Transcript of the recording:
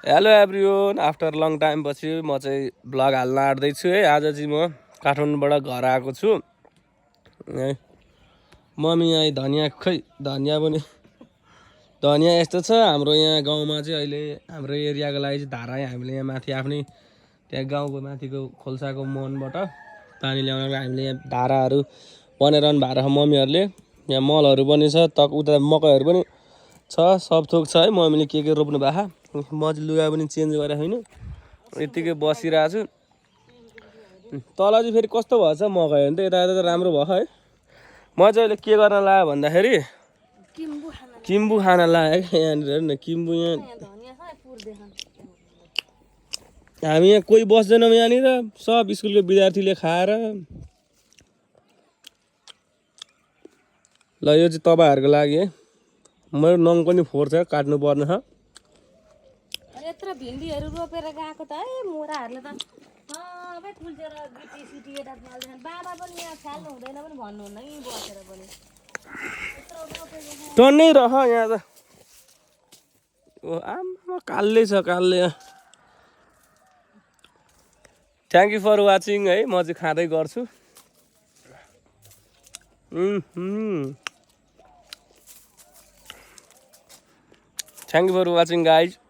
Hello everyone, after long time पछि म चाहिँ ब्लग हाल्न आँट्दैछु है। आज चाहिँ म काठमाडौँबाट घर आएको छु है। मम्मी यहाँ धनियाँ धनियाँ पनि धनियाँ यस्तो छ हाम्रो यहाँ गाउँमा चाहिँ अहिले हाम्रो एरियाको लागि चाहिँ धारा हामीले यहाँ माथि आफ्नै त्यहाँ गाउँको माथिको खोल्साको मुहानबाट पानी ल्याउनको लागि हामीले यहाँ धाराहरू बनाइरहनु भएको छ मम्मीहरूले। यहाँ मलहरू पनि छ, उता मकैहरू पनि छ, सब थोक छ है। मम्मीले के रोप्नु भएको छ। म चाहिँ लुगा पनि चेन्ज गरेको छैन, यत्तिकै बसिरहेको छु। तल चाहिँ फेरि कस्तो भएछ मकै भने त यता त राम्रो भयो है। म चाहिँ अहिले के गर्न लाग्यो भन्दाखेरि किम्बु खान लाग्यो क्या। यहाँनिर हेर्नु न किम्बु। यहाँ हामी यहाँ कोही बस्दैनौँ, यहाँनिर सब स्कुलको विद्यार्थीले खाएर। ल यो चाहिँ तपाईँहरूको लागि है। मेरो नङ पनि फोर्छ, काट्नु पर्ने छ। यत्रो भिन्डीहरू रोपेर गएको त है मोराहरूले त सबै कुल्चेर गिटी सिटी यता फाल्दैछन्। बाबा पनि यहाँ फाल्नु हुँदैन पनि भन्नुहुन्न यहीँ बसेर पनि टन्नै रह यहाँ त। ओ आमा कालै छ कालै। थ्याङ्क यू फर वाचिङ है। म चाहिँ खाँदै गर्छु। Thank you for watching guys.